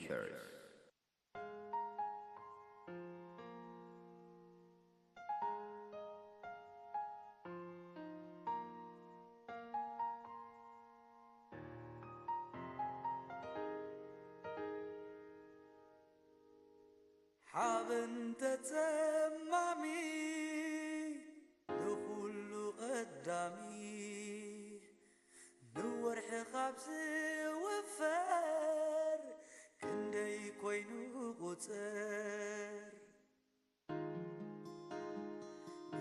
Paris. ሓበን ተጸማሚ ንኹሉ ቀዳሚ ንወርሒ ካብ ዝውፈር ክንደይ ኮይኑ ቁጽር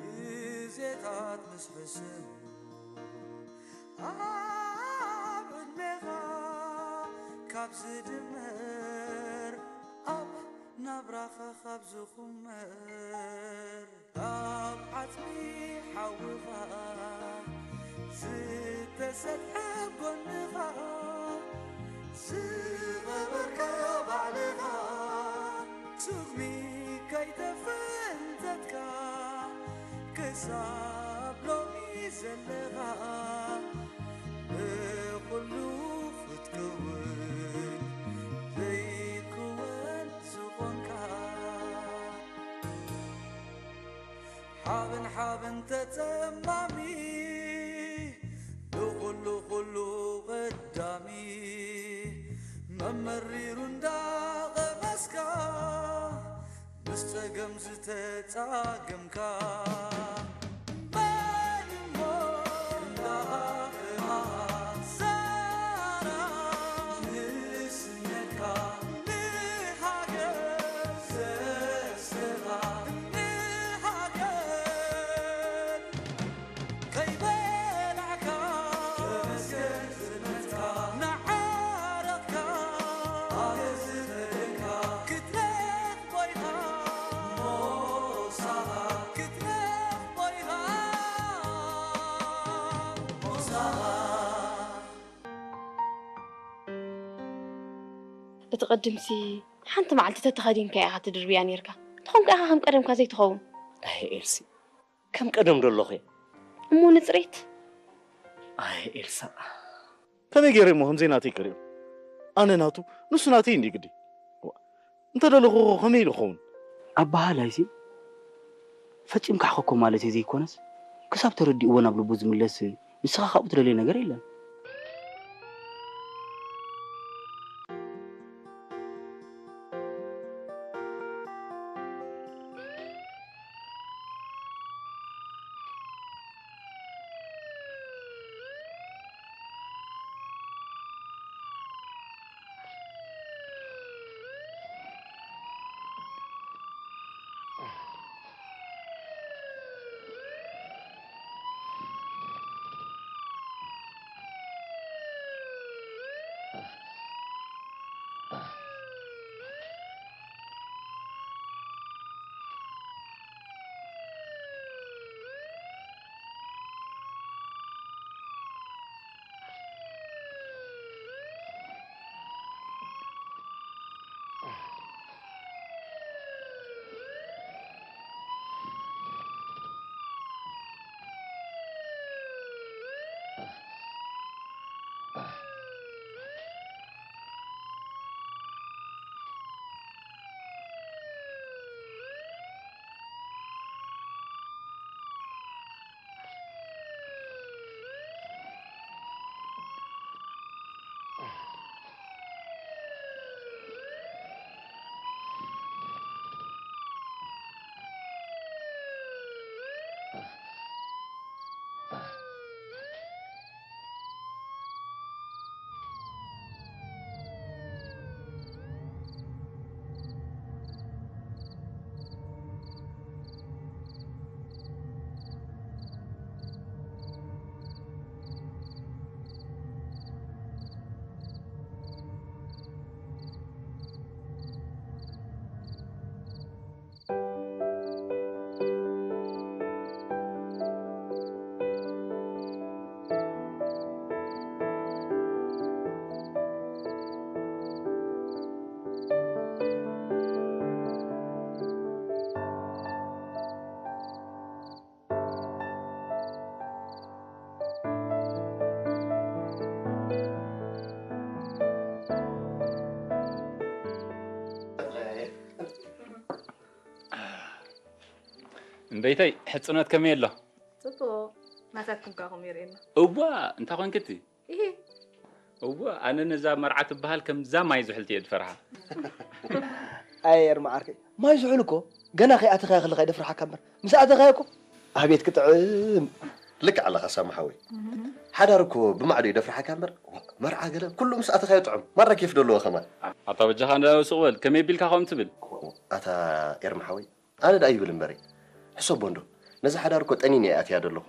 ግዜታት ምስ ሕስም ኣብ ዕድሜኻ ካብ ዝድመር ኣብ ናብራኻ ካብ ዝኹመር ካብ ዓጽሚ ሓውኻ ዝተሰጥሐ ጎንኻ ዝቐበርካ ባዕልኻ ስጉሚ ከይተፈንተትካ ክሳብ ሎሚ ዘለኻ ብኹሉ ክትከውን ዘይክወን ዝኾንካ ሓበን ሓበን ተጸማሚ ንኹሉ ኩሉ ቀዳሚ መመሪሩ እንዳቐመስካ ምስ ጸገም ዝተጻገምካ መን እሞ እንዳቐማ ዛራ ንስነካ ንሃገር ዘስራ ንሃገር ከይበላዕካ ተመስገን ዝመትካ ንዓረቕካ ኣገዝተልካ ክትረኽቦ ኢኻ ሞሳኻ ክትረኽቦ ኢኻ ሞሳኻ እቲ ቅድምሲ ሓንቲ መዓልቲ ተተኸዲንካ ኢኻ ትድርብያ ነይርካ። እንተኾንካ ኢኻ ከም ቀደምካ ዘይትኸውን። ኣይ ኤልሲ፣ ከም ቀደም ዶ ኣለኹ እየ? እሞ ንጽሬት? ኣይ ኤልሳ፣ ከመይ ገይረ እሞ ከምዘይ ናተይ ክርእዮ? ኣነ ናቱ፣ ንሱ ናተይ እንዲ ግዲ። ዋ፣ እንተ ደለኹ ከመይ ኢሉ ክኸውን? ኣበሃህላይሲ ፈጺምካ ሕኸኮ ማለት እዩ ዘይኮነስ፣ ክሳብ ተረዲእዎ ናብ ልቡ ዝምለስ ንስኻ ካብኡ ትደልዮ ነገር የለን። እምበይተይ ሕጽኖት ከመይ ኣሎ? ጽቡቕ ናታትኩም ከኣ ከምኡ የርእየና። እዋ እንታይ ኮንክቲ? ኢሂ እዋ ኣነ ነዛ መርዓ ትበሃል ከምዛ ማይ ዝሑልቲ እየ ዝፈርሓ። ኣየ ኤርሚ ዓርከይ፣ ማይ ዝሑል እኮ ገና ከይኣተኻዮ ከለኻ ይደፍርሓካ እምበር ምስ ኣተኻዮ እኮ ኣቤት ክጥዕም። ልክዕ ኣለኻ ሳሚ ሓወይ። ሓዳር እኮ ብማዕዶ ይደፍርሓካ እምበር መርዓ ገለ ኩሉ ምስ ኣተኻዮ ጥዑም ማራ ኬፍ ደለዎ ከማን። ኣታ በጃኻ እንዳ ሱቕ በል ከመይ ቢልካ ከምኡ ትብል? ኣታ ኤርሚ ሓወይ ኣነ ደኣ ይብል እምበሪ ሕሰቦ እንዶ ነዛ ሓዳር እኮ ጠኒነ እየ ኣትያ ደለኹ።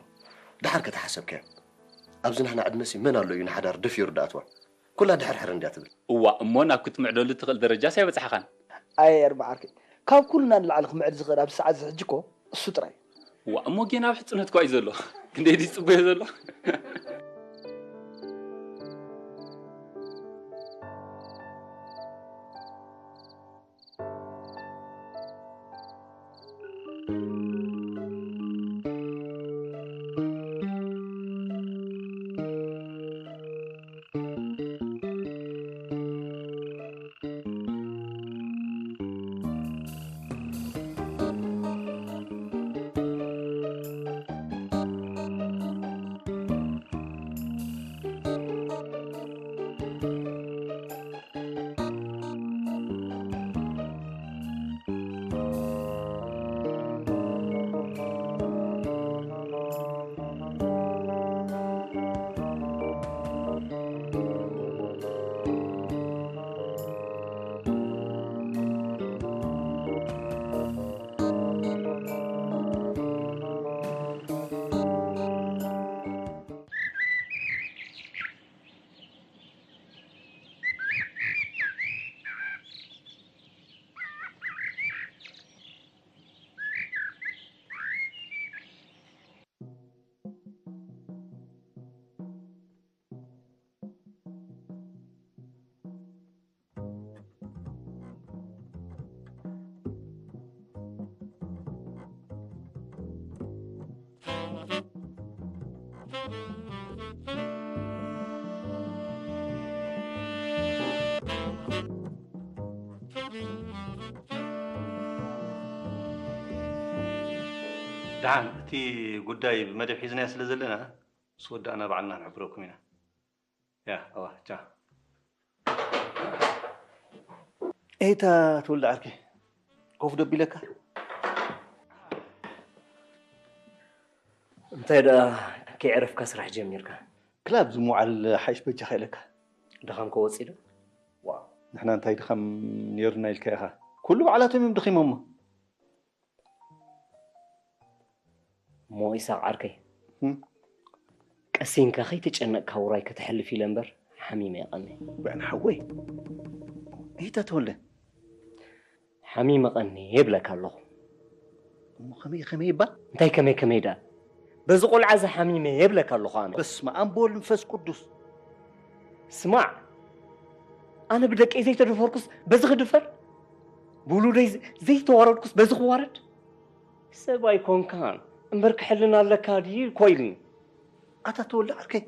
ደሓር ከተሓሰብካዮ ኣብዚ ንሕና ዕድመሲ መን ኣሎ እዩ ንሓዳር ደፊሩ ደኣትዋ? ኩላ ድሕርሕር እንድያ ትብል። እዋእ እሞ ናብ ክትምዕደሉ እትኽእል ደረጃስ ኣይበጻሕኻን። ኣየ ኤርሚ ዓርከይ ካብ ኩልና ንላዕሊ ክምዕድ ዝኽእል ኣብዚ ሰዓት እዚ ሕጂ እኮ እሱ ጥራይ እዩ። እዋእ እሞ ጌና ኣብ ሕጽነት እኳ እዩ ዘሎ። ክንደይ ድዩ ጽቡዮ ዘሎ። ደሓን እቲ ጉዳይ ብመደብ ሒዝናዮ ስለ ዘለና ምስ ወዳእና ባዕልና ንሕብረኩም ኢና። ያ ኣዋ ቻ ኤታ ተወልደ ዓርከይ ኮፍ ደቢለካ እንታይ ደኣ ከይዕረፍካ ስራሕ ጀሚርካ? ክላብ ዝምውዓል ሓይሽ በጃኻ ኢለካ። ድኻም ከወፂ ዶ? ዋ ንሕና እንታይ ድኻም ነይሩና ኢልካ ኢኻ። ኩሉ ባዕላቶም እዮም ድኺሞሞ። እሞ ኢሳቕ ዓርከይ ቀሲንካ ከይተጨነቕካ ውራይ ከተሕልፍ ኢለ እምበር ሓሚመ የቐኒ። በዕን ሓወይ እሂታ ተወለ ሓሚመ ቐኒ የብለካ ኣለኹ። እሞ ከመይ ከመይ ይባል? እንታይ ከመይ ከመይ ደኣ በዚ ቆልዓ እዚ ሓሚመ የብለካ ኣለኹ ኣነ። በስመ ኣብ ወወልድ መንፈስ ቅዱስ። ስማዕ ኣነ ብደቀይ ዘይተደፈርኩስ በዚ ክድፈር? ብውሉደይ ዘይተዋረድኩስ በዚ ክዋረድ? ሰብ ኣይኮንካን እምበር ክሕልና ኣለካ ድዩ እኮ ኢልኒ። ኣታ ተወልደ ዓርከይ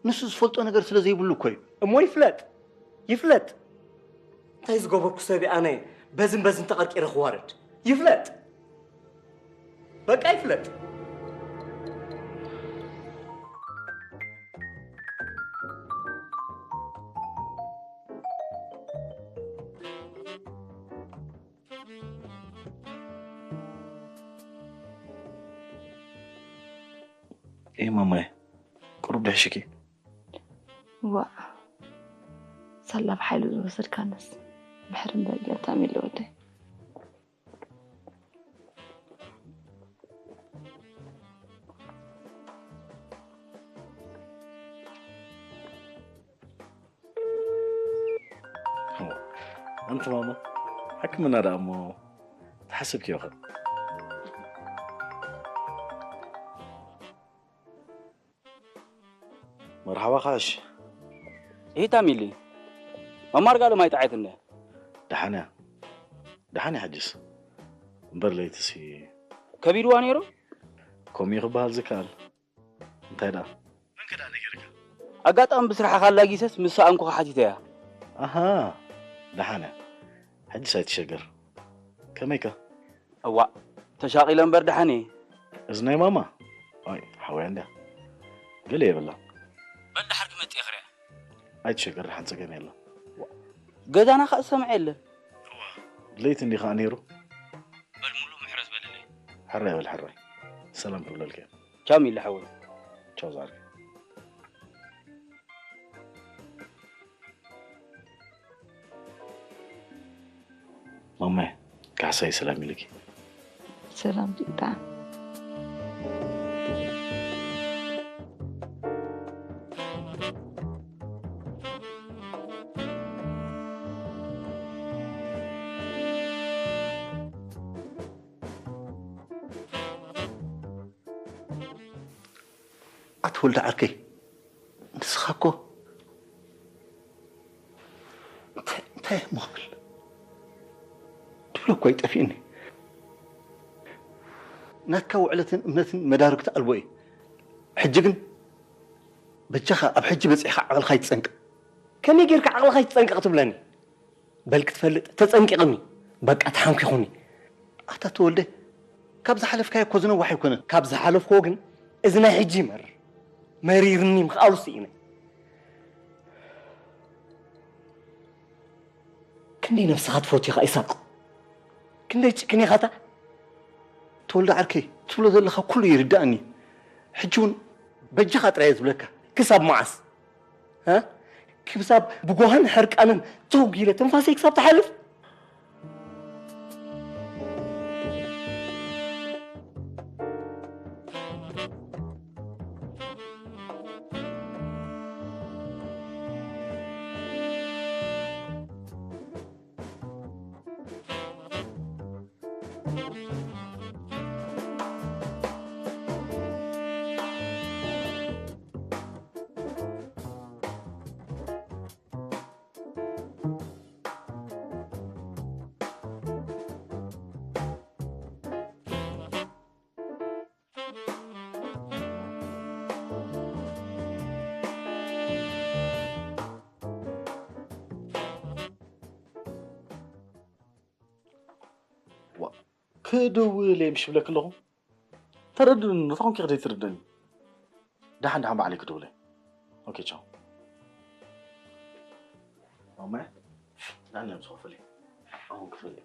ንሱ ዝፈልጦ ነገር ስለ ዘይብሉ እኮ እዩ። እሞ ይፍለጥ ይፍለጥ እንታይ ዝገበርኩ ሰብ ኣነ በዝን በዝን ተቐርቂረ ክዋረድ ይፍለጥ በቃ ይፍለጥ። ኤ ማማየ ቁሩብ ድሕሽኪ። ዋእ ሳላ ብሓይሉ ዝወሰድካንስ ምሕር እምበር ገታም የለ ወደይ። ኣንቲ ማማ ሕክምና ደኣ እሞ ተሓስብክዮ ኸ መርሓባ ካሽ ይታ ሚሊ መማር ጋሎ ማይ ጣዓት እንደ ደሓን እያ ደሓን እያ ሕጅስ እምበር ለይትሲ ከቢድዋ ነይሩ ከምኡ ክበሃል ዝከኣል እንታይ ደኣ መን ከ ደኣ ነጊርካ ኣጋጣሚ ብስራሕኻ ኣላጊሰስ ምስ ሰኣንኩኻ ሓቲተያ ኣሃ ደሓን እያ ሕጅስ ኣይትሸገር ከመይከ እዋእ ተሻቒለ እምበር ደሓን እየ እዚ ናይ ማማ ኣይ ሓወያ እንድያ ገለ የብላ። በል ደሓር ክመጽእ እየ ክሪኣ። ኣይትሸገር፣ ሓንቲ ጸገም የላ። ገዛና ከኣ ዝሰምዐ የለን። ለይቲ እንዲ ከኣ ነይሩ። በል ሙሉ ምሕረት በልለይ። ሕራይ በል ሕራይ። ሰላም ክብለልከ። ቻው ሚለ ሓወይ። ቻው ዛርክ። ማማይ ካሕሳይ ሰላም ኢልኪ። ሰላም ዲታ። ኣቲ ወልደ ዓርከይ፣ ንስኻ እኮ እንታይ እንታይ እሞ ክብል ትብሎ እኮ ኣይጠፍእኒ። ናትካ ውዕለትን እምነትን መዳርግቲ ኣልቦ እዩ። ሕጂ ግን በጃኻ ኣብ ሕጂ በጺሕኻ ዓቕልኻ ይትጸንቀቕ። ከመይ ጌርካ ዓቕልኻ ይትጸንቀቕ ትብለኒ? በል ክትፈልጥ ተጸንቂቕኒ። በቃ ተሓንኪኹኒ። ኣታ ተወልደ፣ ካብ ዝሓለፍካዮ እኮ ዝነዋሕ ኣይኮነን። ካብ ዝሓለፍክዎ ግን እዚ ናይ ሕጂ ይመርር። መሪርኒ ምኽኣሉ ስኢነ። ክንደይ ነብስኻ ትፈቱ ኢኻ ኢሳቕ? ክንደይ ጭክን ኢኻታ? ተወልደ ዓርከይ፣ ትብሎ ዘለኻ ኩሉ ይርዳእኒ። ሕጂ እውን በጃኻ ጥራይ እየ ዝብለካ። ክሳብ መዓስ? እ? ክሳብ ብጓህን ሕርቃንን ተውጊለ ትንፋሰይ ክሳብ ትሓልፍ? ክድውል እየ ምሽ ብለክ ኣለኹ። ተረድእኒ፣ እንታይ ኮንኪ ክደይ ትርድእኒ? ደሓን ደሓን ባዕለይ ክድውል እየ። ኦኬ ቻው። ማማይ፣ ዳኒ እዮም ዝኸፍል እየ። ኣሁን ክፍል እየ።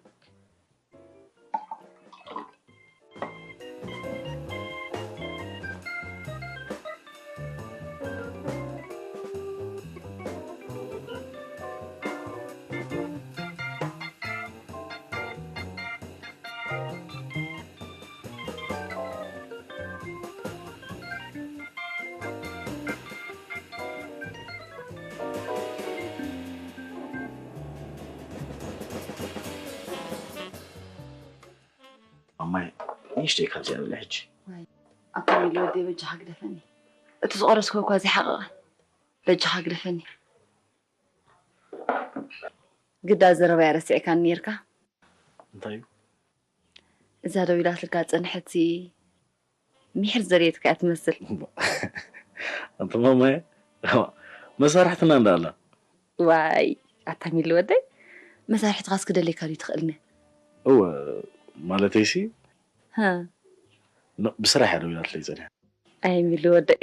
ማማይ ንእሽተይ ካብዚኣ ብላ ሕጂ። ኣታ ሚሊ ወደይ በጃኻ ግደፈኒ። እቲ ዝቆረስኩ እኳ ዘይሓቐቐ። በጃኻ ግደፈኒ። ግዳ ዘረባይ ረሲዕካኒ ነይርካ። እንታይ እዩ? እዛ ደው ኢላትልካ ዝጸንሐት ሚሒር ዘድልየትካ እያ ትመስል። ኣንተ ማማየ መሳርሕትና እንዳ ኣላ። ዋይ ኣታ ሚሊ ወደይ፣ መሳርሕትኻስ ክደልየካ ድዩ ትኽእልኒ? እወ ማለተይሲ ሃ ኖ፣ ብስራሕ እያ ደው ኢላትለይ ጸኒሓ። ኣይ ሚሊ ወደይ።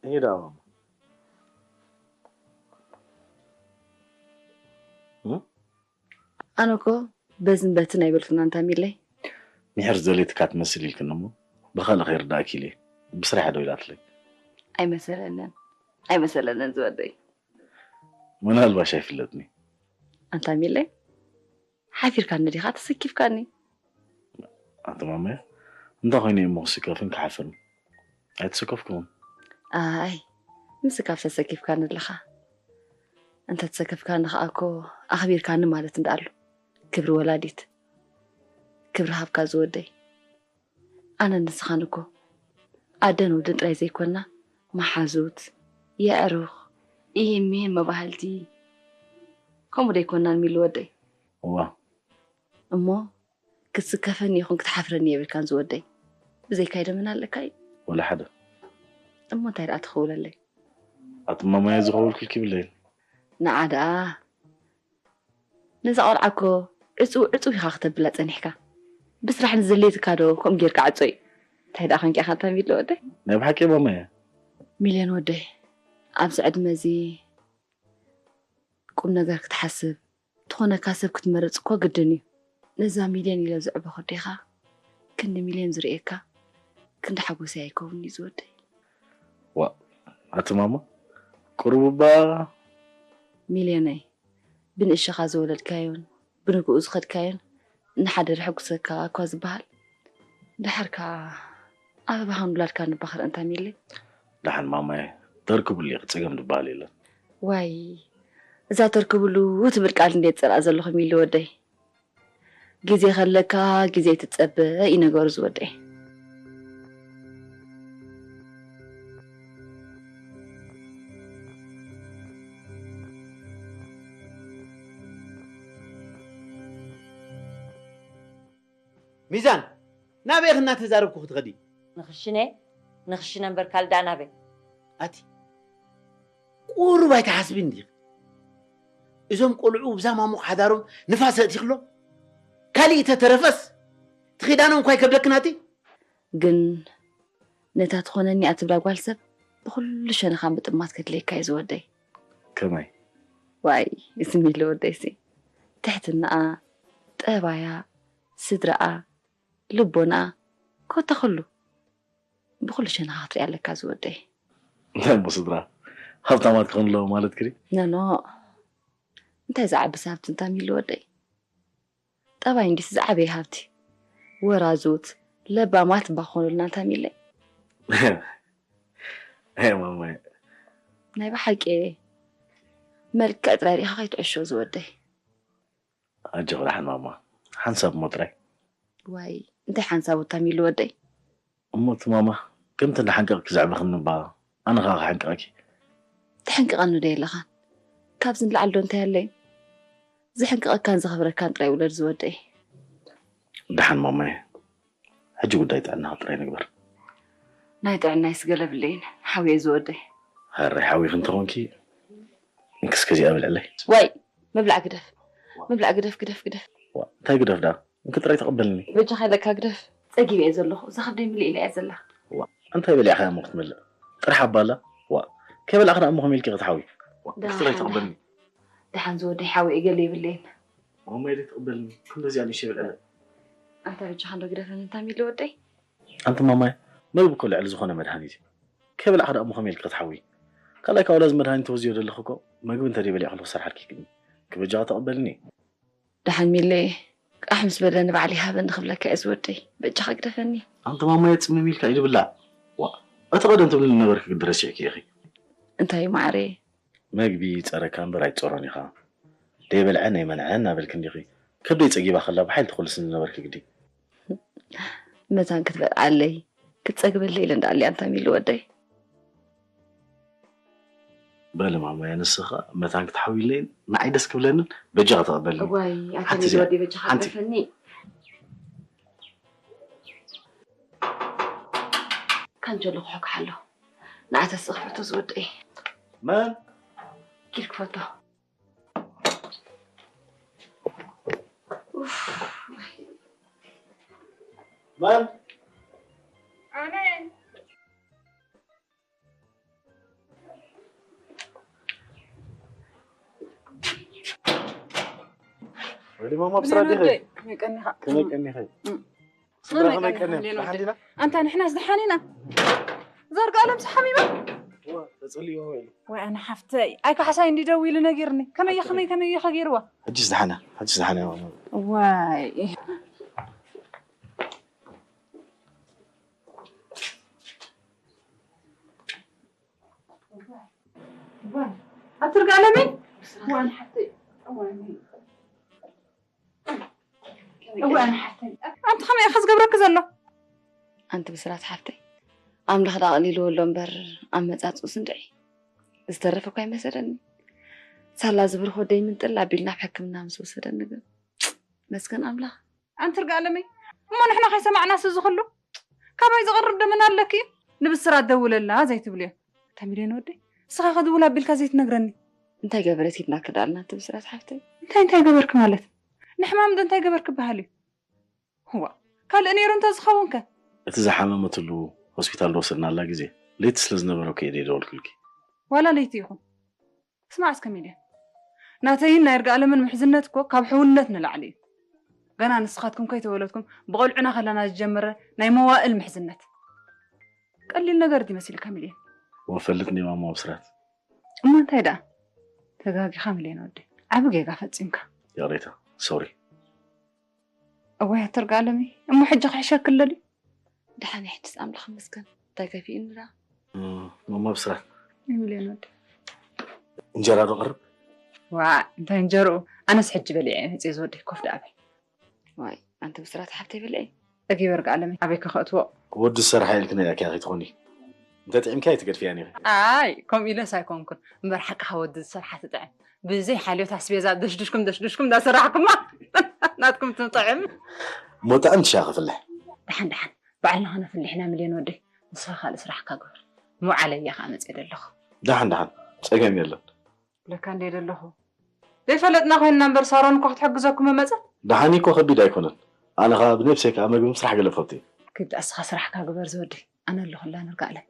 እየ ደኣ ማማ። ኣነ እኮ በዝን በትን ኣይበልኩን ኣንታ ሚለይ። ሚሕር ዘሌትካ ትመስል ኢልክኒ እሞ ብኻልእ ከይርዳእኪ ኢለ ብስራሕ እያ ደው ኢላትለይ። ኣይመሰለንን ኣይመሰለንን ዝወደይ። ምናልባሽ ኣይፍለጥኒ። ኣንታ ሚለይ ሓፊርካኒ ዲኻ ተሰኪፍካኒ? ኣንተ ማመያ እንታይ ኮይኑ እሞ ክስከፍን ክሓፍርን? ኣይተሰከፍኩን። ኣይ ምስካፍ ተሰኪፍካኒ ኣለኻ። እንተ ተሰከፍካኒ ከኣ እኮ ኣኽቢርካኒ ማለት እንዳኣሉ። ክብሪ ወላዲት ክብሪ ሃብካ ዝወደይ። ኣነ ንስኻን እኮ ኣደን ወድን ጥራይ ዘይኮና መሓዙት፣ የዕሩኽ፣ ኢሂን ሚሂን መባህልቲ ከምኡ ደይኮናን ሚሉ ወደይ። እዋ እሞ ክትስከፈኒ ይኹን ክትሓፍረኒ የብልካን ዝወደይ። ብዘይካይ ደመን ኣለካ እዩ። ወላ ሓደ። እሞ እንታይ ደኣ ትኸውለለይ? ኣቲ ማማየ ዝኸውልክልኪ ይብለይን። ንዓ ደኣ ነዛ ቆልዓ እኮ ዕጹው ዕጹው ኢኻ ክተብላ ጸኒሕካ። ብስራሕ ንዘድልየትካ ዶ ከምኡ ጌርካ ዕጾ እዩ? እንታይ ደኣ ኾንካ ኢኻ እንታ ሚሊ ወደይ? ናይ ብሓቂ ማማ እየ። ሚልዮን ወደይ፣ ኣብዚ ዕድመ እዚ ቁም ነገር ክትሓስብ፣ ትኾነካ ሰብ ክትመርጽ እኮ ግድን እዩ። ነዛ ሚልዮን ኢለ ዘዕበኹ ኣዴኻ ክንዲ ሚልዮን ዝርእየካ ክንዲ ሓጎሰይ ኣይከውን እዩ ዝወደይ። ዋ ኣቲ ማማ ቁሩብ እባ። ሚልዮነይ፣ ብንእሽኻ ዝወለድካዮን ብንግኡ ዝኸድካዮን ንሓደ ደሕጉሰካ እኳ ዝበሃል፣ ደሓር ከኣ ኣበባኻን ውላድካን እባ ክርኢ እንታ ሚለይ። ደሓን ማማየ፣ ተርክብሉ ኢኺ፣ ጸገም ዝበሃል የለን። ዋይ፣ እዛ ተርክብሉ ትብል ቃል እንድየ ዝጸልኣ ዘለኹ ሚሊ ወደይ። ግዜ ከለካ ግዜ ትጸበ እዩ ነገሩ ዝወደይ። ሚዛን፣ ናበይ ኢኺ እናተዛረብኩ ክትኸዲ? ንኽሽነ፣ ንኽሽነ እምበር ካልእ ደኣ ናበይ? ኣቲ፣ ቁሩብ ኣይትሓስብን ዲኺ? እዞም ቆልዑ ብዛ ማሙቕ ሓዳሮም ንፋስ ኣእቲኽሎም? ካሊእ ተተረፈስ፣ እቲ ኺዳኖም እኳ ኣይከብደክን ኣቲ? ግን ነታ ትኾነኒ እያ ትብላ ጓል ሰብ ብኹሉ ሸነኻ ምጥማት ከድልየካ እዩ ዝወደይ። ከመይ? ዋይ እዚ ሚሊ ወደይሲ ትሕትናኣ፣ ጠባያ፣ ስድራኣ፣ ልቦናኣ፣ ኮታ ኩሉ ብኹሉ ሸነኻ ክትሪኣ ኣለካ ዝወደይ። እንታይ እሞ ስድራ ሃብታማት ክኾኑ ኣለዎም ማለት ክሪ? ኖኖ እንታይ ዝዓቢ ሰብ ሃብቲ እንታ ሚሊ ወደይ። ጠባይ እንዲስ ዝዓበየ ሃብቲ። ወራዙት ለባማት እባ ክኾኑልና እንታ ሚለይ። ኣየ ማማየ። ናይ ብሓቂ እየ። መልክዕ ጥራይ ርኢኻ ከይትዕሾ ዝወደይ። ኣጆኺ ደሓን ማማ ሓንሳብ እሞ ጥራይ። ዋይ እንታይ ሓንሳብ እታ ሚሊ ወደይ። እሞ እቲ ማማ ከምቲ እንዳሓንቀቕኪ ዘዕበኽኒ እባ ኣነ ኸኣ ክሕንቅቐኪ። ተሕንቅቐኒ ዶ የለኻን? ካብዚ ንላዕሊ ዶ እንታይ ኣሎ እዩ? ዘሕንቅቐካን ዘኽብረካን ጥራይ ውለድ ዝወደይ። ደሓን ማማየ፣ ሕጂ ጉዳይ ጥዕናኺ ጥራይ ንግበር። ናይ ጥዕናይስ ገለ የብለይን ሓውየ ዝወደይ። ሃራይ ሓዊኺ እንተኾንኪ እንክስከ እዚኣ ብልዕለይ። ዋይ ምብላዕ ግደፍ ምብላዕ ግደፍ ግደፍ ግደፍ። ዋ እንታይ ግደፍ ደኣ? እንኪ ጥራይ ተቐበልኒ። በጃኻ ኢለካ ግደፍ። ጸጊበ እየ ዘለኹ። እዛ ከብደይ ምልእ ኢላ እያ ዘላ። ዋእ እንታይ በሊዕኻያ እሞ ክትምልእ? ጥራሕ ኣባ ኣላ? ዋእ ከይበላዕኺ ደኣ እሞ ከመይ ኢልኪ ኢኺ ትሓውዪ? ዋእ እንኪ ጥራይ ተቐበልኒ። ደሓን ዝወደይ ሓወይ ገለ የብለይን። ማማየ ደይ ትቕበልኒ? ክንደዚኣ ንእሽተይ በልዕለይ። ኣንታ በጃኻ እንዶ ግደፈኒ እንታ ሚሊ ወደይ። ኣንቲ ማማየ መግቢ እኮ ልዕሊ ዝኾነ መድሃኒት እዩ። ከይበላዕኺ ደኣ እሞ ከመይ ኢልኪ ኢኺ ትሓውዪ? ካልኣይ ካብ ወላ እዚ መድሃኒት ተወዝዮ ዘለኺ እኮ መግቢ እንተ ደይ በሊዕኺ እንዶ ክሰርሓልኪ እዩ ግድኒ። ክበጃኺ ተቐበልኒ። ደሓን ሚለየ ቃሕ ምስ በለ ንባዕለይ ሃበኒ ክብለካ እየ ዝወደይ። በጃኻ ግደፈኒ። ኣንቲ ማማየ ጽምም ኢልካ እዩ ዝብላዕ። ዋእ እቲ ቀደም ትብልኒ ዝነበርኪ ግዲ ረሲዕክዮ ኢኺ። እንታይ እዩ መዓረየ? መግቢ ይጸረካ እምበር ኣይትጸሮን ኢኻ። ደይበልዐ ነይመንዐ እናበልኪ እንዲኺ ከብደይ ጸጊባ ከላ ብሓይሊ ትኹልስኒ ዝነበርኪ ግዲ። መታን ክትበልዓለይ ክትጸግበለይ ኢለ እንዳኣልያ ኣንታ ሚሊ ወደይ። በሊ ማማየ ንስኺ ከኣ መታን ክትሓውይለይን ንዓይ ደስ ክብለንን በጃኺ ተቐበልኒ። እዋይ ኣታ ሓንቲ ሚሊ እዚኣ ወደይ በጃኻ ሓንቲ ግደፈኒ። ካንጀሎ ክሕኩሕ ኣለኹ። ንዓ ተስእ ክፈቶ ዝወደይ። መን? ኪድ ክፈቶ። መን? ኣነ። ወዲ ማማ ብስራ ዲኺ? ከመይ ቀኒኻ? ከመይ ቀኒኺ? ስድራ ከመይ ቀኒኹም? ደሓን ዲና? ኣንታ ንሕናስ ደሓን ኢና። ዘርጋ ኣለም ሓሚማ? እዋ ተጸሊእዋ ወይ። ወይ ኣነ ሓፍተይ ኣይ ካሕሳይ እንዲ ደው ኢሉ ነጊርኒ። ከመይ ከመይ ከመይ ከገይርዋ? ሕጂስ ደሓና ሕጂስ ደሓና እያ ማማ። ዋይ ኣትርጋ ኣለመይ ዋን ሓፍተይ ዋን ኣንቲ ከመይ ኢኻ ዝገብረኪ ዘሎ? ኣንቲ ብስራት ሓፍተይ ኣምላኽ ደኣ ኣቕሊልዎ ኣሎ እምበር ኣመጻጽኡ ስንድዒ ዝተረፈ እኳ ኣይመሰለኒ። ሳላ ዝብርኽ ወደይ ምንጥል ኣቢሉ ናብ ሕክምና ምስ ወሰደኒ ግን መስገን ኣምላኽ። ኣንቲ ርግኣለመይ እሞ ንሕና ከይሰማዕናስ እዚ ኹሉ ካባይ ዝቐርብ ደመና ኣለኪ እዩ? ንብስራት ደውለላ ዘይትብልዮ? ኣታ ሚልዮን ወደይ ንስኻ ከ ድውል ኣቢልካ ዘይትነግረኒ? እንታይ ገበረት ኢድና ክዳልና ትብስራት ሓፍተይ? እንታይ እንታይ ገበርኪ ማለት? ንሕማም ዶ እንታይ ገበርክ በሃል እዩ። ዋ፣ ካልእ ነይሩ እንተዝኸውን ከ? እቲ ዝሓመመትሉ ሆስፒታል ዝወሰድናላ ግዜ ለይቲ ስለ ዝነበረ እኮ እየ ደይደወልኩልኪ። ዋላ ለይቲ ይኹን። ስማዕ እስከ ሚልዮን፣ ናተይን ናይ ይርጋኣለምን ምሕዝነት እኮ ካብ ሕውነት ንላዕሊ እዩ። ገና ንስኻትኩም ከይተወለድኩም ብቖልዑና ከለና ዝጀመረ ናይ መዋእል ምሕዝነት። ቀሊል ነገር ድዩ መሲልካ ሚልዮን? ወፈልጥኒ ማማ ብስራት። እሞ እንታይ ደኣ? ተጋጊኻ ሚልዮን ወደይ። ዓቢ ጌጋ ፈጺምካ። ይቕሬታ፣ ሶሪ። እዋይ ኣቶ ይርጋኣለመይ፣ እሞ ሕጂ ክሕሸክሎ ድዩ? ደሓን ሕጅስ ኣምላኽ ይመስገን። እንታይ ከፊእኒ ደኣ? ማማ ብስራት። ሚልዮን ወደይ። እንጀራ ዶ ቀርብ? ዋ፣ እንታይ እንጀርኡ? ኣነስ ሕጂ በሊዐ እየ መፅየ ዝወደይ፣ ኮፍ ደኣ በል። ዋይ ኣንቲ ብስራት ሓብተይ በልዐ። እጊ ይርጋኣለመይ፣ ኣበይ ከኸእትዎ? ወዲ ዝሰርሓ ኢልክኒ እያ ከይትኾኒ። እንተጥዒምኪ ኣይትገድፍያን ኢኺ። ኣይ፣ ከምኡ ኢለስ ኣይኮንኩን። እምበር ሓቅኻ ወዲ ዝሰርሓ ትጥዕም። ብዘይ ሓልዮት ኣስቤዛ ደሽዱሽኩም ደሽዱሽኩም እንዳሰራሕኩማ ናትኩም ትጥዕም። ሞጣዕም ትሻ ክፍልሕ። ደሓን ደሓን ባዕልና ኸነፍልሕ ኢና ሚልዮን ወደይ። ንስኻ ካልእ ስራሕካ ግበር። መውዓለይ እየ ኸዓ መፅየ ዘለኹ። ደሓን ደሓን ጸገም የለን። ለካ እንደ ዘለኹ ዘይፈለጥና ኮይንና እምበር ሳሮን እኮ ክትሕግዘኩም መመፀት። ደሓን እኮ ከቢድ ኣይኮነን። ኣነ ኸዓ ብነብሰይ ከኣ መግቢ ምስራሕ ገለ ፈቱ። ክብዳ እስኻ ስራሕካ ግበር ዝወደይ። ኣነ ኣለኹላ ንርጋኣለም።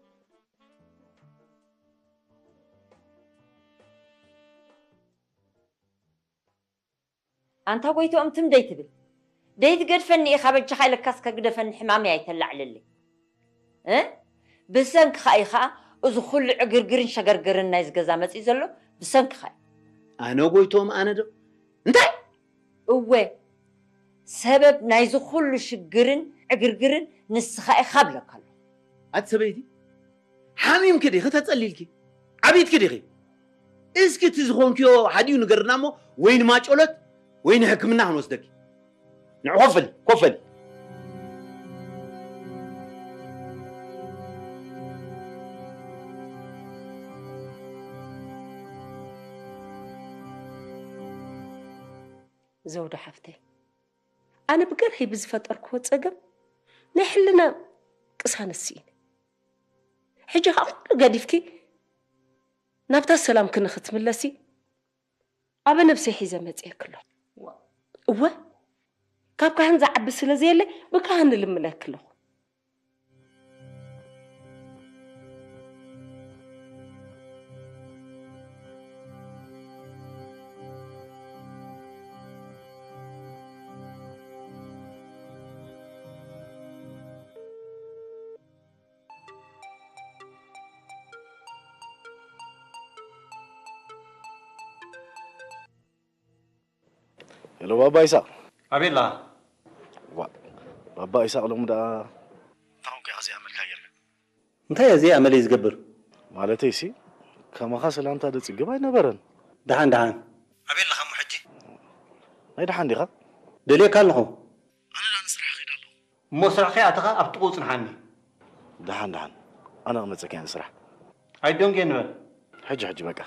ኣንታ ጎይትኦም ትም ደይትብል ደይትገድፈኒ ኢኻ በጃኻ ኢለካስ ከግደፈኒ ሕማመይ ኣይተላዕልለይ እ ብሰንክኻ እዩ ኸኣ እዚ ኩሉ ዕግርግርን ሸገርገርን ናይዚ ገዛ መጺኡ ዘሎ ብሰንክኻ እዩ ኣነ ጎይትኦም ኣነ ዶ እንታይ እወ ሰበብ ናይዚ ኩሉ ሽግርን ዕግርግርን ንስኻ ኢኻ ብለካ ኣለኹ ኣቲ ሰበይቲ ሓሚምኪ ዲኺ ተጸሊልኪ ዓቢትኪ ዲኺ እስኪ እቲ ዝኾንክዮ ሓዲኡ ንገርና እሞ ወይ ንማጨሎት ወይ ንሕክምና ክንወስደኪ ንዕ ኮፈሊ ኮፈሊ ዘውዱ ሓፍተይ ኣነ ብገርሂ ብዝፈጠርክዎ ጸገም ናይ ሕልና ቅሳነት ስኢነ ሕጂ ከዓ ኩሉ ገዲፍኪ ናብታ ሰላምኪ ንክትምለሲ ኣበ ነብሰይ ሒዘ መፅየኪ ኣለኹ እወ ካብ ካህን ዝዓቢ ስለ ዘየለ ብካህን እልምነኪ ኣለኹ ሄሎ ባባ ይሳቕ። ኣቤላ። ዋ ባባ ይሳቕ ሎሚ ደኣ እንታይ ኮንካ ኢኻ ዘይኣመልካ ጌርካ? እንታይ እየ ዘይኣመለይ ዝገብር? ማለተይሲ ከማኻ ሰላምታ ደጽግብ ኣይነበረን። ደሓን ደሓን። ኣቤላ ኸሞ ሕጂ? ናይ ደሓን ዲኻ? ደልየካ ኣለኹ። ኣነ ደኣ ንስራሕ ኸይድ ኣለኹ። እሞ ስራሕ ከይኣተኻ ኣብ ጥቕኡ ጽንሓኒ። ደሓን ደሓን ኣነ ክመጸካ እየ ንስራሕ። ኣይዶንጌ ንበል። ሕጂ ሕጂ በቃ።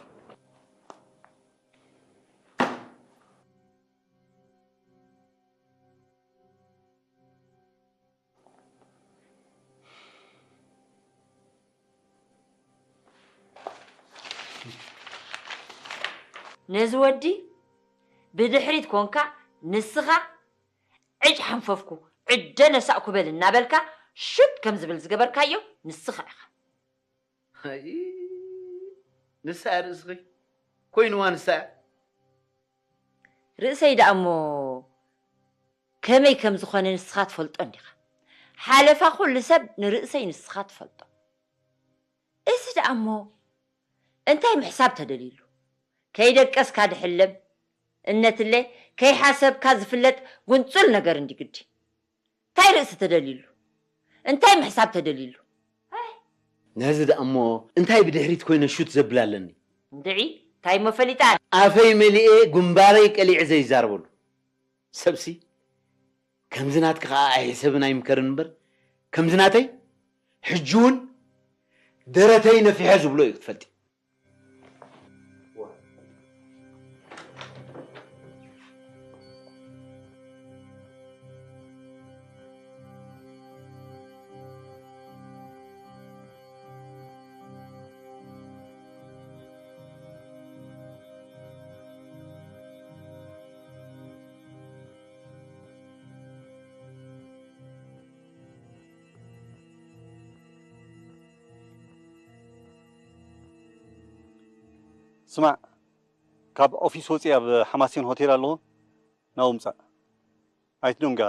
ነዚ ወዲ ብድሕሪት ኮንካ ንስኻ ዕጭ ሓንፈፍኩ ዕደ ነሳእኩ በል እናበልካ ሽት ከም ዝብል ዝገበርካዮ ንስኻ ኢኻ። ንሳ እያ ርእስኺ ኮይንዋ ንሳ እያ ርእሰይ ደኣ እሞ ከመይ ከም ዝኾነ ንስኻ ትፈልጦ እንዲኻ ሓለፋ ኩሉ ሰብ ንርእሰይ ንስኻ ትፈልጦ እዚ ደኣ እሞ እንታይ ምሕሳብ ተደልዩሉ ከይደቀስካ ድሕለም እነትለ ከይሓሰብካ ዝፍለጥ ጉንጹል ነገር እንዲ ግዲ እንታይ ርእሲ ተደልዩሉ እንታይ ምሕሳብ ተደልዩሉ ነዚ ደኣ እሞ እንታይ ብድሕሪት ኮይነ ሹት ዘብል ኣለኒ እንድዒ እንታይ እሞ ፈሊጣ ኣፈይ መሊኤ ግንባረይ ቀሊዐ ዘይዛረበሉ ሰብሲ ከምዚ ናትኪ ከዓ ኣይሕሰብን ኣይምከርን እምበር ከምዚ ናተይ ሕጂ እውን ደረተይ ነፊሐ ዝብሎ እዩ ክትፈልጢ ስማዕ፣ ካብ ኦፊስ ወፂእ ኣብ ሓማሴን ሆቴል ኣለኹ። ናብኡ ምፃእ። ኣይትደንግዓ።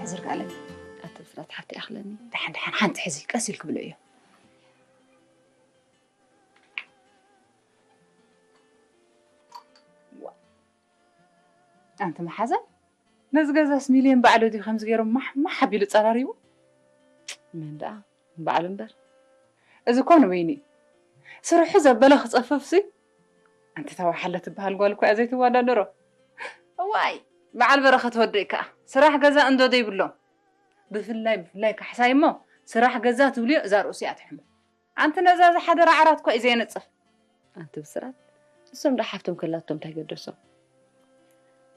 ሕዝር ጋለኝ። ኣቶ ብስራት ሓፍቲ ኣኽለኒ። ደሓን ደሓን፣ ሓንቲ ሕዚ ቀስ ኢልክ ብልዕዮ። ኣንቲ መሓዘን፣ ነዚ ገዛስ ሚልዮን ባዕሉ ድዩ ከምዚ ገይሩ ማሕ ማሕ ኣቢሉ ጸራሪቡ? መን ደኣ? ባዕሉ እምበር። እዚ እኮ ንበይኑ እዩ። ስርሑ ዘበለ ክጸፍፍሲ፣ ኣንቲ ተዋሓለ ትበሃል ጓል እኮ እያ ዘይትወዳደሮ። እዋይ፣ በዓል በረኸት ወደይ ከኣ ስራሕ ገዛ እንዶ ዘይብሎም። ብፍላይ ብፍላይ ካሕሳይ እሞ ስራሕ ገዛ ትብልዮ እዛ ርእሱ እያ ትሕሞ። ኣንቲ ነዛ ዝሓደራ ዓራት እኮ እዩ ዘየነጽፍ። ኣንቲ ብስራት፣ ንሶም ደኣ ሓፍቶም ከላቶም እንታይ ገደሶም?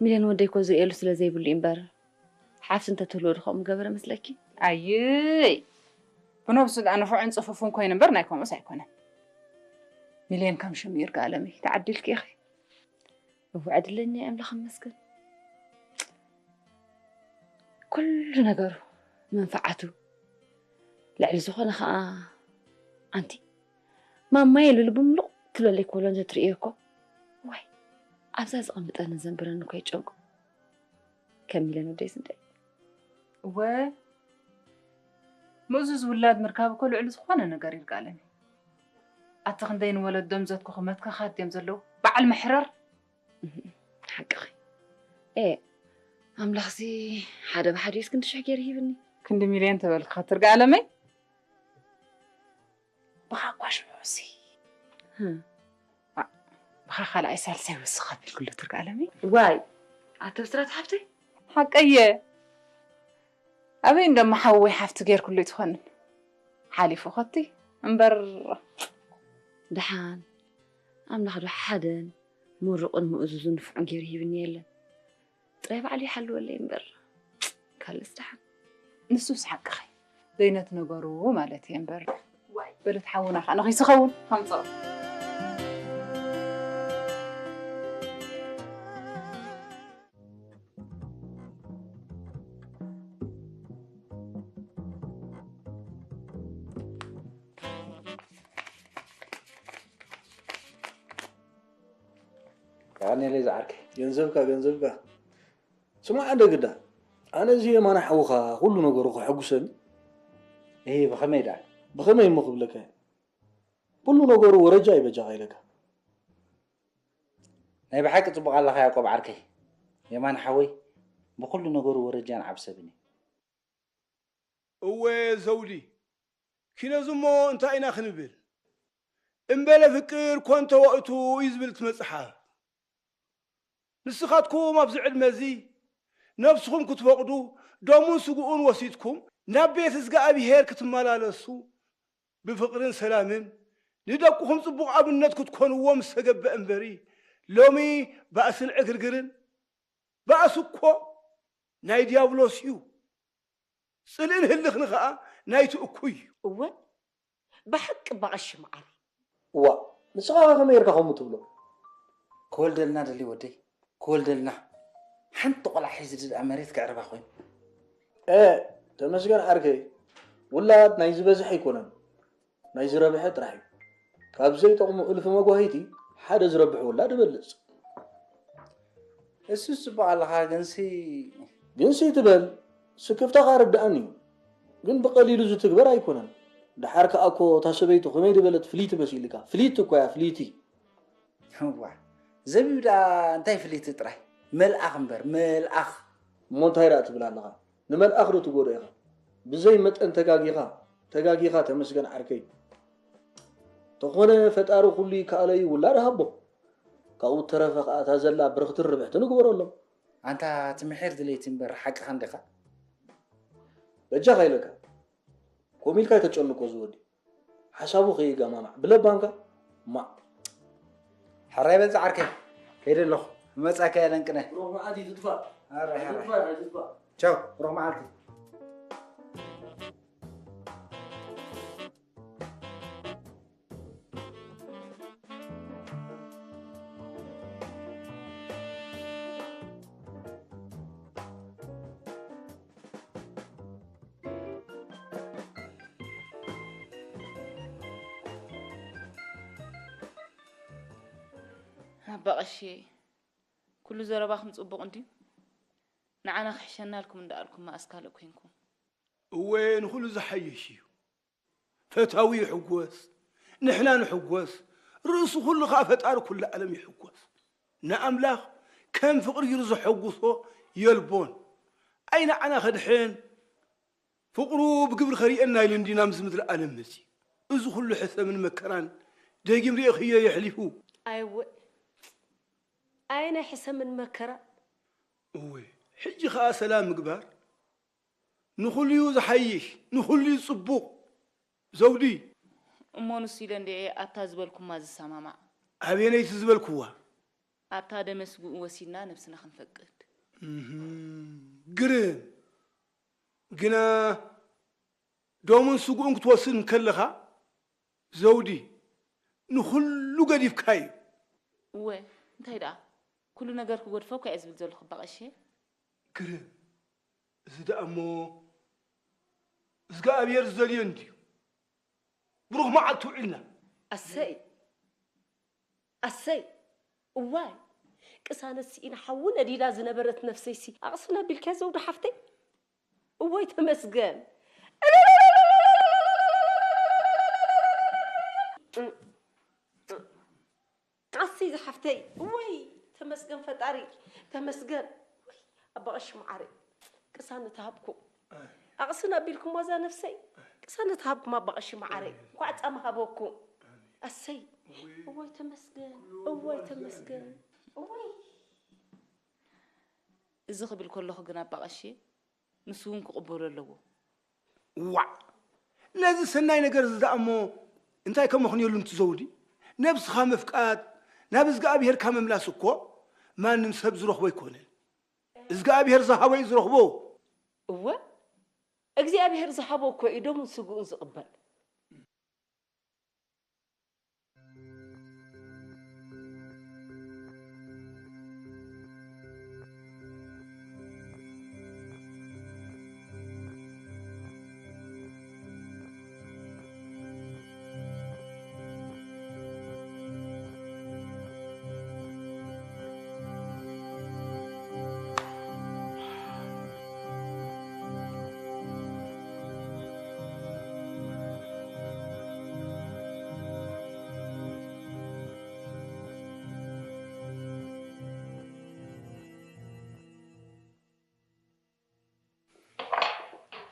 ሚልዮን ወደይ እኮ ዝርእየሉ ስለ ዘይብሉ እዩ እምበር፣ ሓፍቲ እንተትህልዎ ዶ ከምኡ ምገበረ መስለኪ? ኣይይ፣ ብነብሱ ደኣ ንፉዕን ጽፉፍን ኮይኑ እምበር ናይ ከምኡስ ኣይኮነን። ሚልዮን ከም ሽም ይርጋ ኣለመይ፣ ተዓዲልኪ ኢኺ። እወ ዕድለኛ እየ ኣምላኽ ይመስገን። ኩሉ ነገሩ መንፍዓቱ ልዕሊ ዝኾነ ኸኣ ኣንቲ ማማየ ኢሉ ልቡ ምሉቕ ትብለለይ ኮሎ እንተትርእዮ እኮ ዋይ ኣብዛ ዝቐምጠንን ዘንብረን እኮ ይጨንቆ ከም ኢለን ወደይ ዝንደይ እወ ምእዙዝ ውላድ ምርካብ እኮ ልዕሊ ዝኾነ ነገር ይርጋለኒ ኣቲ ክንደይ ንወለዶም ዘትኩ ክመትከኻት ድዮም ዘለዉ በዓል መሕረር ሓቅኺ። ኤ ኣምላኽሲ ሓደ ብሓደ እስክንዲ ሽሕ ገይሩ ሂብኒ። ክንዲ ሚልዮን ተበልካ ትርጋ ኣለመይ? ብኻ እኳ ሽዑሲ። ብኻ ካልኣይ ሳልሳይ ወስኽ ኣቢልኩሉ ትርጋ ኣለመይ? ዋይ ኣቶ ብስራት ሓፍተይ። ሓቀየ። ኣበይ እንደማ ሓወይ ሓፍቲ ገይርኩሉ ይትኾንን። ሓሊፉ ኸቲ እምበር ደሓን ኣምላኽ ዶ ሓደን ምሩቕን ምእዙዝን ንፉዕን ገይሩ ሂብኒ የለን። ጥራይ ባዕሉ ይሓልወለይ እምበር ካልእስ ደሓን። ንሱስ ሓቅኺ ዘይነት ነገሩ ማለት እየ እምበር በለት ሓውና ከዓ ንኺስ ኸውን ከምፅኦ የቐንየለይ ዝዓርከይ። ገንዘብካ ገንዘብካ። ስማዕ ኣደ ግዳ፣ ኣነ እዚ የማነ ሓውኻ ኩሉ ነገሩ ከሐጉሰኒ። እሂ ብኸመይ ደኣ? ብኸመይ እሞ ክብለካ እየ? ኩሉ ነገሩ ወረጃ እዩ በጃኻ ኢለካ። ናይ ብሓቂ ጽቡቕ ኣለኻ ያቆብ ዓርከይ። የማነ ሓወይ ብኹሉ ነገሩ ወረጃን ዓቢ ሰብን እዩ። እወ ዘውዲ፣ ኪነዙ እሞ እንታይ ኢና ክንብል? እምበለ ፍቅር ኮንተ ወእቱ እዩ ዝብል እቲ መጽሓፍ። ንስኻትኩም ኣብዚ ዕድመ እዚ ነብስኹም ክትፈቕዱ ደሙን ስግኡን ወሲድኩም ናብ ቤት እዝግኣብሄር ክትመላለሱ ብፍቕርን ሰላምን ንደቅኹም ጽቡቕ ኣብነት ክትኮንዎም ዝተገበእ እምበሪ ሎሚ ባእስን ዕግርግርን ባእሲ እኮ ናይ ዲያብሎስ እዩ። ጽልእን ህልኽን ኸኣ ናይቲ እኩይ እዩ። እወ ብሓቂ እባ ቀሺ መዓረይ። እዋእ ንስኻ ኸ ከመይ ጌርካ ከምኡ ትብሎ? ክወልደልና ደልዩ ወደይ ክወልደልና ሓንቲ ቆልዓ ሒዙ ድኣ መሬት ክዕርባ ኮይኑ። ኤ ተመስገን ዓርከይ ውላድ ናይ ዝበዝሕ ኣይኮነን ናይ ዝረብሐ ጥራሕ እዩ። ካብ ዘይጠቕሙ እልፊ መጓሂቲ ሓደ ዝረብሕ ውላድ እበልጽ። እሱስ ጽቡቕ ኣለኻ ግንሲ። ግንሲ ትበል ስክፍታኻ ርድኣኒ እዩ ግን ብቐሊሉ ዝትግበር ኣይኮነን። ደሓር ከኣ እኮ እታ ሰበይቱ ከመይ ዝበለት ፍልይቲ መሲልካ። ፍልይቲ እኮ እያ ፍልይቲ። እዋ ዘቢብ ደኣ እንታይ ፍልይቲ ጥራይ መልኣኽ እምበር መልኣኽ። እሞ እንታይ ደኣ ትብል ኣለኻ? ንመልኣኽ ዶ ትጎድኦ ኢኻ? ብዘይ መጠን ተጋጊኻ ተጋጊኻ ተመስገን ዓርከይ። ተኾነ ፈጣሪ ኩሉ ይከኣሎ እዩ ውላድ ሃቦ። ካብኡ እተረፈ ከኣ እታ ዘላ ብርኽትን ርብሕትን ግበረሎም። ኣንታ እቲ ምሒር ድሌቲ እምበር ሓቅኻ እንዲኻ። በጃኻ ኢለካ። ከምኡ ኢልካ ኣይተጨንቆ ዝወዲ። ሓሳቡ ከይገማማዕ ብለባምካ ማእ። ሕራይ በል ዝዓርከይ ከይደ ኣለኹ ክመጻካ እየ ለንቅነ። ብሩኽ መዓልቲ ኣይትጥፋእ። ሕራይ ሕራይ። ኣይትጥፋእ ኣይትጥፋእ። ቻው ብሩኽ መዓልቲ። ኣባ ቀሺ፣ ኩሉ ዘረባኹም ጽቡቕ እንድዩ። ንዓና ክሕሸና ኢልኩም እንዳኣልኩም መኣስ ካልእ ኮንኩም። እወ፣ ንኹሉ ዝሓይሽ እዩ። ፈታዊ ይሕጎስ፣ ንሕና ንሕጎስ፣ ርእሱ ኩሉ ኸኣ ፈጣሪ ኩሉ ዓለም ይሕጎስ። ንኣምላኽ ከም ፍቕሪ ገይሩ ዘሐጉሶ የልቦን። ኣይ ንዓና ኸድሕን፣ ፍቕሩ ብግብሪ ኸርእየና ኢሉ እንድዩ ናብዚ ምድሪ ዓለም መጺኡ። እዚ ኩሉ ሕሰምን መከራን ደጊም ርኢኽዮ የሕሊፉ። ኣይወ፣ ኣየ ናይ ሕሰምን መከራ። እወ፣ ሕጂ ኸኣ ሰላም ምግባር ንኹሉዩ ዝሓይሽ፣ ንኹሉዩ ጽቡቕ። ዘውዲ። እሞ ንሱ ኢለ እንድዒ ኣብታ ዝበልኩማ ዝሰማማዕ። ኣበየነይቲ ዝበልክዋ? ኣብታ ደመስግኡ ወሲድና ነብስና ክንፈቅድ። እህም፣ ግርም። ግና ደሙን ስግኡን ክትወስድ እንከለኻ፣ ዘውዲ፣ ንኹሉ ገዲፍካ እዩ። እወ፣ እንታይ ደኣ? ኩሉ ነገር ክጎድፎ እኳ እየ ዝብል ዘለኹ ኣባ ቀሺ። ግርም። እዚ ደኣ እሞ እዝግኣብሔር ዝደልዮ እንድዩ። ብሩኽ መዓልቲ ውዒልና። ኣሰይ ኣሰይ እዋይ ቅሳነት ስኢና ሓዊ ነዲዳ ዝነበረት ነፍሰይሲ ኣቕስን ኣቢልክያ ዘውዱ ሓፍተይ እወይ ተመስገን ኣሰይ ዝሓፍተይ እወይ ተመስገን ፈጣሪ ተመስገን ኣባቐሽ መዓረይ ቅሳነት ሃብኩም ኣቕስን ኣቢልኩም ዋዛ ነፍሰይ ቅሳነት ሃብኩም ኣባቐሽ መዓረይ እንኳዕ ጻማ ሃበኩም ኣሰይ እወይ ተመስገን እወይ ተመስገን እወይ እዚ ክብል ከለኹ ግን ኣባቐሺ ንሱ እውን ክቕበሎ ኣለዎ። ዋዕ ነዚ ሰናይ ነገር እዚ ደኣ እሞ እንታይ ከመኽንየሉ እንትዘውዲ ነብስኻ ምፍቃድ ናብ እዝግኣብሄርካ ምምላስ እኮ ማንም ሰብ ዝረኽቦ ኣይኮነን። እዝግኣብሄር ዝሃቦ እዩ ዝረኽቦ። እወ እግዚኣብሄር ዝሃቦ እኮ እዩ ደሙን ስግኡን ዝቕበል።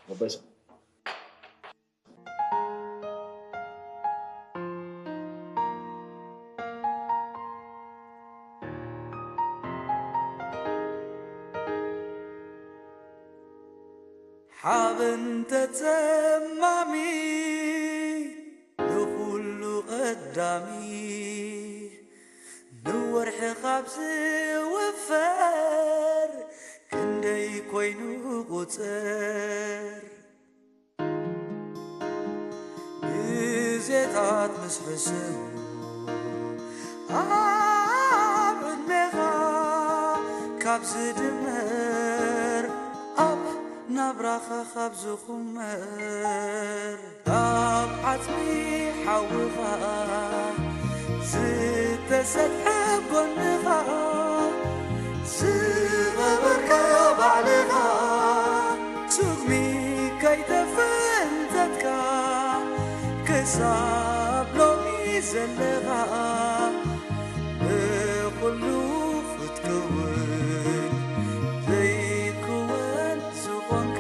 Roberto. ሓበን ተጸማሚ ንኹሉ ቐዳሚ ንወርሒ ካብ ዝውፈር ክንደይ ኮይኑ ቁጽር ግዜታት ምስ ሕስቡ ኣብ ዕድሜኻ ካብ ዝድመር ኣብ ናብራኻ ካብ ዝኹመር ካብ ዓጽሚ ሓውኻ ዝተሰጥሐ ጎንኻ ዝቐበርካዮ ባዕልኻ ስጉሚ ከይተፈንተትካ ክሳብ ሎሚ ዘለኻ ብኹሉ ክትክውን ዘይክወን ዝኾንካ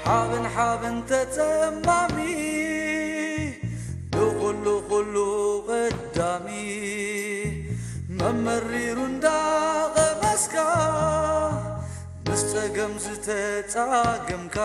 ሓበን ሓበን ተጸማሚ ንኹሉ ኹሉ ቐዳሚ መመሪሩ እንዳቐመስካ ምስ ጸገም ዝተጻገምካ